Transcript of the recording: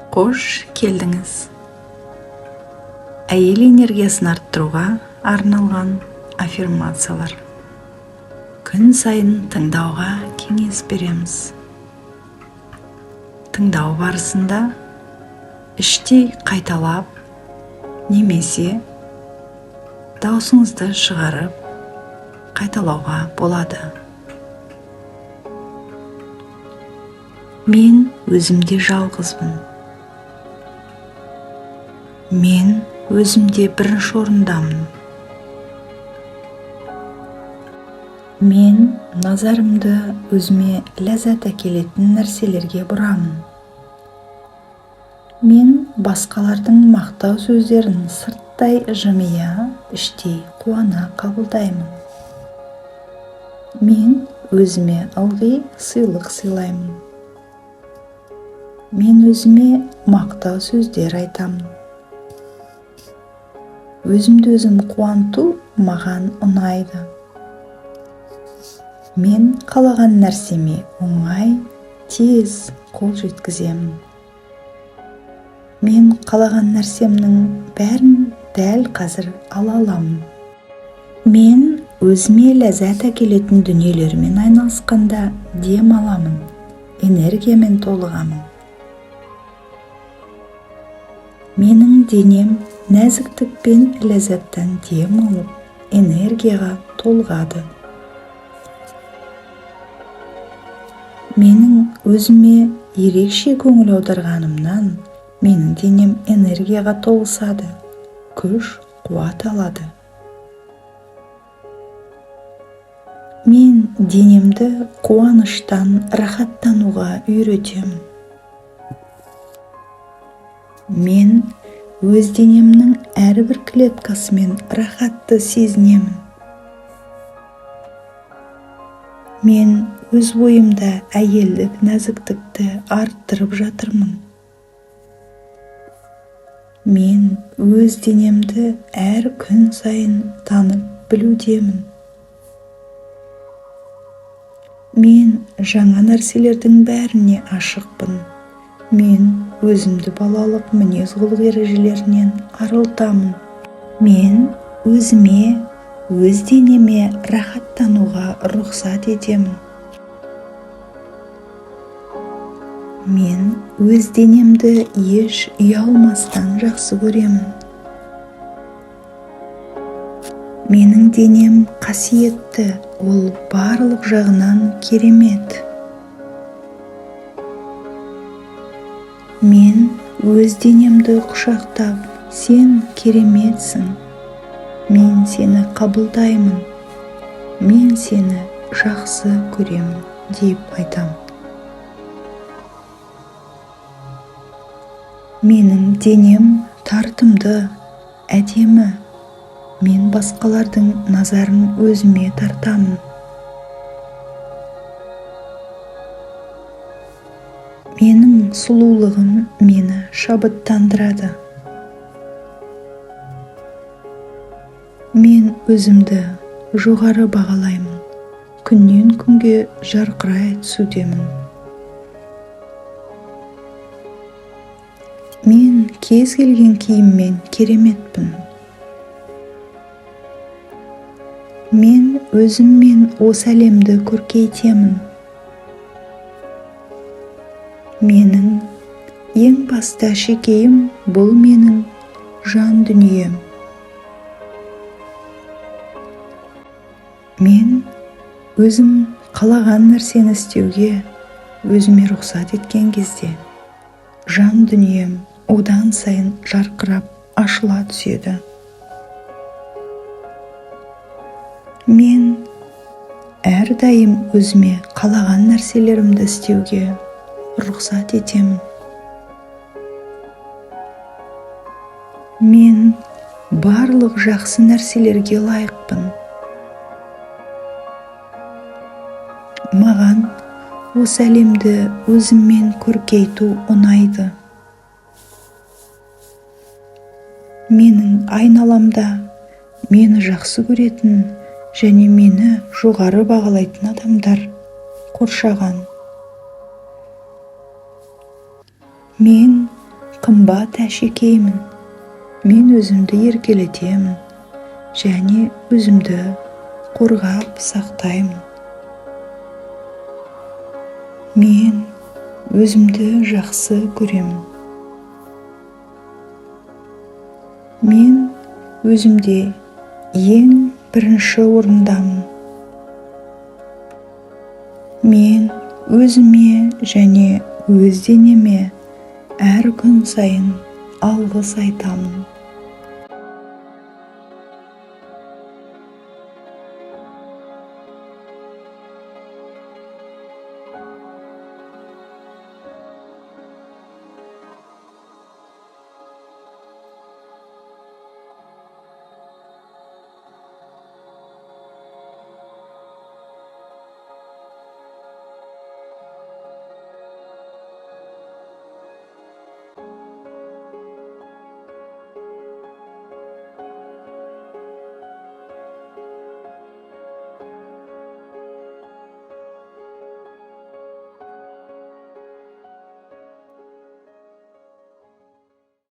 Қош келдіңіз! Әйел энергиясын арттыруға арналған аффирмациялар. Күн сайын тыңдауға кеңес береміз. Тыңдау барысында іштей қайталап немесе даусыңызды шығарып қайталауға болады. Мен өзімде жалғызбын. Мен өзімде бірінші орындамын. Мен назарымды өзіме ләззат әкелетін нәрселерге бұрамын. Мен басқалардың мақтау сөздерін сырттай жымия, іштей қуана қабылдаймын. Мен өзіме ылғи сыйлық сыйлаймын. Мен өзіме мақтау сөздер айтамын. Өзімді өзім қуанту маған ұнайды. Мен қалаған нәрсеме оңай, тез қол жеткіземін. Мен қалаған нәрсемнің бәрін дәл қазір ала аламын. Мен өзіме ләззат әкелетін дүниелермен айналысқанда дем аламын, энергиямен толығамын. Менің денем нәзіктік пен ләззаттан дем алып, энергияға толығады. Менің өзіме ерекше көңіл аударғанымнан менің денем энергияға толысады, күш, қуат алады. Мен денемді қуаныштан рахаттануға үйретемін. Мен өз денемнің әрбір клеткасымен рахатты сезінемін. Мен өз бойымда әйелдік нәзіктікті арттырып жатырмын. Мен өз денемді әр күн сайын танып білудемін. Мен жаңа нәрселердің бәріне ашықпын. Мен өзімді балалық мінез-құлық ережелерінен арылтамын. Мен өзіме, өз денеме рахаттануға рұқсат етемін. Мен өз денемді еш ұялмастан жақсы көремін. Менің денем қасиетті, ол барлық жағынан керемет. Мен өз денемді құшақтап, сен кереметсің. Мен сені қабылдаймын. Мен сені жақсы көремін деп айтамын. Менің денем тартымды, әдемі. Мен басқалардың назарын өзіме тартамын. Менің сұлулығым мені шабыттандырады. Мен өзімді жоғары бағалаймын. Күннен күнге жарқырай түсудемін. Мен кез келген киіммен кереметпін. Мен өзіммен осы әлемді көркейтемін. Менің ең басты әшекейім бұл менің жан дүнием. Мен өзім қалаған нәрсені істеуге өзіме рұқсат еткен кезде жан дүнием одан сайын жарқырап ашыла түседі. Мен әрдайым өзіме қалаған нәрселерімді істеуге рұқсат етемін. Мен барлық жақсы нәрселерге лайықпын. Маған осы әлемді өзіммен көркейту ұнайды. Менің айналамда мені жақсы көретін және мені жоғары бағалайтын адамдар қоршаған. Мен қымбат әшекеймін. Мен өзімді еркелетемін және өзімді қорғап сақтаймын. Мен өзімді жақсы көремін. Мен өзімде ең бірінші орындамын. Мен өзіме және өз денеме әр күн сайын алғыс айтамын.